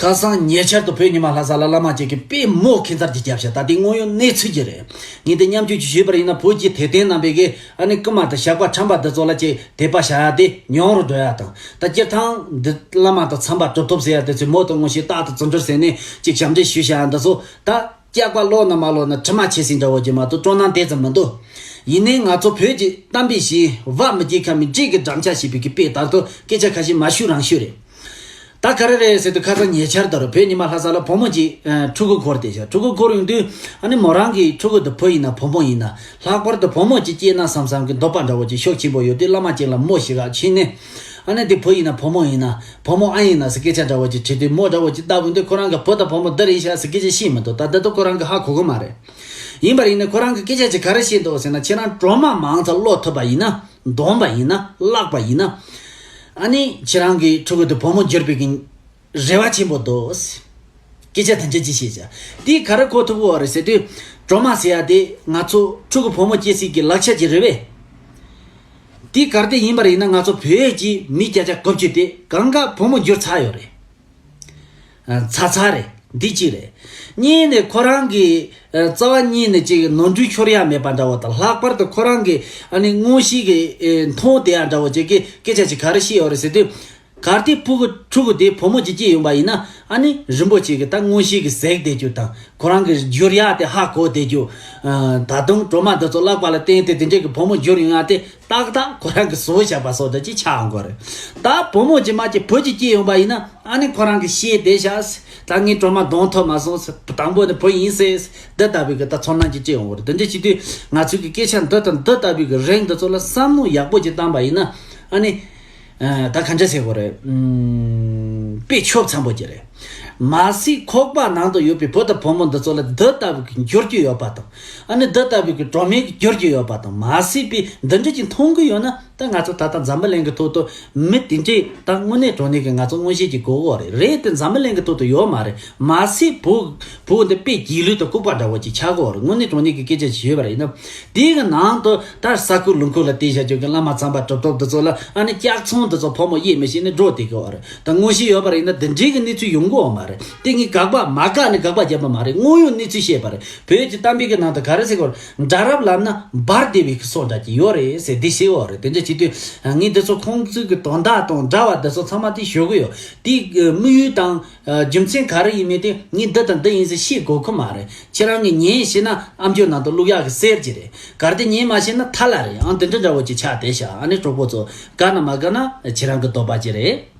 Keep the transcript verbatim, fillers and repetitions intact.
ཁ་སང་ཉེ་ཆར་དུ་བོད་ཉི་མ་ལྷ་ས་ལ་བླ་མ་ཅིག་གིས་དཔེ་མོ་ཁེ་མཚར་གྱི་རྒྱབ་ཤ། ད་དེ་དངོས་ཡོད་གནས་ཚུལ་གྱི་རེད། ངས་དེ་མཉམ་སྤྱོད་ཅིག་ཞུས་པ་ཡིན་ན། བོད་ཀྱི་དད་ལྡན་རྣམ་པས་ཀྱི་ཨ་ནི་རྐུ་མ་དང་ཞགས་པ་ཁྲམ་པ་འདི་ཚོ་ལ་ཅིག་དད་པ་བྱ་ཡ་དེ་ཉུང་རུ་འགྲོ་ཡ་དང་། ད་སྤྱིར་བཏང་འདི་བླ་མ་དང་ཚངས་པ་གྲུབ་ཐོབ་ཟེར་ཡ་དེ་ཚོས་མོ་དང་དངོས་གཞི་རྟག་ཏུ་བརྩི་འགྲུར་ཟེར་ནས་ཅིག་ཞབས་འདྲེན་ཞུས་བྱ་ཡ་འདི་ཚོ། ད་སྐྱག་པ་ཀློག་ན་མ་ཀློག་ན་དྲི་མ་ཆེ་ཟིན་འདྲ་བོ་ཅིག་མ་གཏོགས་སྤྲོ་སྣང་དེ་ཙམ་མི་འདུག། ཡིན་ནའི་ང་ཚོ་བོད་ཀྱི་གཏམ་དཔེ་བཞིན། བ་མི་སྐྱེ་ཁ་མིན། འགྲིག་གི་འགྲམ་ལྕག་ཞེས་པའི་གི་དཔེ་ལྟར་དུ་སྐད་ཆ་ཁ་ཤས་མ་ཞུ་རང་ཞུ་རེད། ད་ག་རེ་རེད་ཟེར་དུས། ཁ་སང་ཉེ་ཆར་དུ་རུ་བོད་ཉི་མ་ལྷ་ས་ལ་བུ་མོ་གཅིག་ཨ་ཕྲུ་གུ་འཁོར་ཏེ་བཞག། ཕྲུ་གུ་འཁོར་ཡོང་དུས་ཨ་ནི་མོ་རང་གི་ཕྲུ་གུ་དེ་བུ་ཡིན་ན་བུ་མོ་ཡིན་ན། ལྷག་པར་དུ་བུ་མོ་གཅིག་སྐྱེས་ན་བསམ་བསམ་གི་འདོད་པ་འདྲ་བོ་ཅིག་ཤུགས་ཆེན་པོ་ཡོད་དུས། བླ་མ་ཅིག་ལ་མོ་ཞིག་ག་ཕྱིན་ནས། ཨ་ནི་དེ་བུ་ཡིན་ན་བུ་མོ་ཡིན་ན། བུ་མོ་ཨ་ཡིན་ན་ཟེར་སྐད་ཆ་འདྲ་བོ་ཅིག་དྲིས་དུས། མོ་འདྲ་བོ་ཅིག་ལྟ་བུ་འདི་ཁོ་རང་གི་བུ་དང་བུ་མོ་འདི་རེད་ཤག་ཟེར་སྐད་ཆ་བཤད་མི་འདུག། ད་འདི་དག་ཁོ་རང་གི་ཧ་གོ་གི་མ་རེད། ཡིན་པ་ཡིན་ནའི་ཁོ་རང་གི་སྐད་ཆ་ཅིག་ག་རེ་བཤད་འདུག་ཟེར་ན། ཁྱེད་རང་སྒྲོལ་མ་མང་ཙམ་ཀློག་ཐུབ་པ་ཡིན་ན། འདོན་པ་ཡིན་ན། བཀླགས་པ་ཡིན་ན། ཨ་ནི་ཁྱེད་རང་གི་ཕྲུ་གུ་དེ་བུ་མོ་འགྱུར་བའི་གི་རེ་བ་ཆེན་པོ་འདུག། སྐད་ཆ་དེ་འདྲ་ཅིག་བཤད་བྱ། དེ་ག་རེ་གོ་ཐུབ་ཀྱི་ཡོད་རེད་ཟེར་དུས། སྒྲོལ་མ་ཟེར་ཡ་དེ་ང་ཚོ་ཕྲུ་གུ་བུ་མོ་སྐྱེ་སྲིད་ཀྱི་ལག་ཆ་ཅིག་རེད་པས། དེ་ག་རེ་དེ་ཡིན་པ་རེད་ན། ང་ཚོ་བོད་ཀྱི་མི་བརྒྱ་ཆ་དགུ་བཅུ་དེ་གང་ག་བུ་མོ་འགྱུར་ཚར་ཡོད་རེད། ཨ། ཚར་ཚར་རེད། འདི་གཅིག་རེད། གཉིས་ནས་ཁོ་རང་གི་ཨ་རྩ་བ་ཉིད་ནས་ཅིག་ནོར་འཁྲུལ་ཤོར་ཡ་མེད་པ་འདྲ་བོ་དང་། ལྷག་པར་དུ་ཁོ་རང་གི་ཨ་ནི་མངོན་ཤེས་ཀྱི་ཨེ་མཐོང་བསྡད་ཡ་འདྲ་བོ་ཅིག་གི་སྐད་ཆ་ཅིག་ག་རེ་བཤད་ཡོད་རེད་ཟེར་དུས། གལ་ཏེ་ཕྲུ་གུ་ཕྲུ་གུ་དེ་བུ་མོ་ཅིག་སྐྱེས་ཡོང་པ་ཡིན་ན། ཨ་ནི་རིན་པོ་ཆེ་གི་ད་མངོན་ཤེས་ཀྱི་ཟད་བསྡད་རྒྱུ་དང་། ཁོ་རང་གི་འགྱུར་ཡ་དེ་ཧ་གོ་བསྡད་རྒྱུ། ཨ། ད་དུང་སྒྲོལ་མ་འདི་ཚོ་བཀླགས་པ་ལ་བརྟེན་ཏེ་དེ་འདྲའི་གི་བུ་མོ་འགྱུར་ཡོང་ཡ་དེ་ཏག་ཏག་ཁོ་རང་གི་བཟོ་བཞག་པ་སོགས་འདྲ་ཅིག་ཆགས་འོང་གི་རེད། ད་བུ་མོ་ཅིག་མ་ཅིག་བུ་ཅིག་སྐྱེས་ཡོང་པ་ཡིན་ན། ཨ་ནི་ཁོ་རང་གི་ཤེས་བསྡད་ཤག། ད་ངས་སྒྲོལ་མ་འདོན་ཐུབ་མ་སོང་། དང་པོ་ནས་བུ་ཡིན་ཟེར། འདི་ལྟ་བུའི་གི་ད་ཚོར་སྣང་ཅིག་སྐྱེ་ཡོང་གི་རེད། དེ་འདྲ་བྱེད་དུས་ང་ཚོའི་གི་སྐད་ཆ་འདི་དང་འདི་ལྟ་བུའི་གི་རིགས་འདི་ཚོ་ལ་བསམ་བློ་ཡག་པོ་ཅིག་བཏང་པ་ཡིན་ན། ཨ་ནི། ཨ། ད་ག་འདྲ་ཟེར་དགོས་རེད། ཨུམ། དཔེ་ཆོབ་ཚང་པོ་ཅིག་རེད། མ་གཞི་ཁོག་པ་ནང་དུ་ཡོད་པའི་བུ་དང་བུ་མོ་འདི་ཚོ་ལ་འདི་ལྟ་བུའི་གི་འགྱུར་རྒྱུ་ཡོད་པ་དང་། ཨ་ནི་འདི་ལྟ་བུའི་གི་སྒྲོལ་མའི་གི་འགྱུར་རྒྱུ་ཡོད་པ་དང་། མ་གཞི་པའི་འདི་འདྲ་ཅིག་མཐོང་གི་ཡོད་ན། ད་ང་ཚོ་ད་ལྟ་འཛམ་བུ་གླིང་གི་ཐོག་ཏུ་མི་དེ་འདྲས་ད་དངོས་གནས་དྲང་གནས་ཀྱི་ང་ཚོ་མངོན་ཤེས་ཀྱི་གོ་གོ་རེད། རེད་དེ་འཛམ་བུ་གླིང་གི་ཐོག་ཏུ་ཡོད་མ་རེད། མ་གཞི་བུ་བུ་འདི་དཔེ་སྒྱིད་ལུག་དང་ལྐུགས་པ་འདྲ་བོ་ཅིག་ཆགས་གོ་རེད། དངོས་གནས་དྲང་གནས་ཀྱི་སྐད་ཆ་ཞིག་ཞུས་པ་རེད་ན། དེའི་གི་ནང་དུ་ད་ས་ཁུག་ལུང་ཁུག་ལ་བལྟས་བཞག་རྒྱུ་གི་བླ་མ་ཚངས་པ་གྲུབ་ཐོབ་འདི་ཚོ་ལ། ཨ་ནི་སྐྱག་ཚོང་འདི་ཚོ་ཕོ་མོ་དབྱེ་མི་ཤེས་ནས་འགྲོ་བསྡད་གི་ཡོད་རེད། ད་དངོས་གཞི་ཡོད་པ་རེད་ན་དེ་འདྲའི་གི་གནས་ཚུལ་ཡོང་གི་ཡོད་མ་རེད། དེ་ངས་དགག་པ་མ་བཀག་ནས་དགག་པ་བརྒྱབ་པ་མ་རེད། དངོས་ཡོད་གནས་ཚུལ་བཤད་པ་རེད། བོད་ཀྱི་གཏམ་དཔེ་གི་ནང་དུ་ག་རེ་ཟེར་གོ། དགྲ་རབ་ལབ་ན་འབར་བསྡད་པའི་གི་སོ་འདྲ་ཅིག་ཡོད་རེད་ཟེར། འདི་ཤེས་ཡོད་རེད། དེ་འདྲ་བྱེད་དུས་ངས་འདི་ཚོ་ཁོང་ཚོའི་གི་དོན་དག་དང་འདྲ་བ་འདི་ཚོ་ཚང་མ་དེ་ཞུ་གི་ཡོད། དེའི་དམིགས་ཡུལ་དང་། ཨ། རྒྱུ་མཚན་ག་རེ་ཡིན་མིན་དེ་ངས་འདི་དང་འདི་ཡིན་ཟེར་ཤེས་དགོས་ཀྱི་མ་རེད། ཁྱེད་རང་གིས་ཉན་ཤེས་ན་ཨམ་ཅོག་ནང་དུ་བླུག་ཡག་གི་གསེར་གྱི་རེད། གལ་ཏེ་ཉན་མ་ཤེས་ན་ཐ་ལ་རེད། ཨང་དེ་འདྲ་འདྲ་བོ་ཅིག་ཆགས་བསྡད་ཤག། ཨ་ནི་གྲོགས་པོ་ཚོ་དགའ་ན་མ་དགའ་ན་ཁྱེད་རང་གི་འདོད་པ་ཅིག་རེད།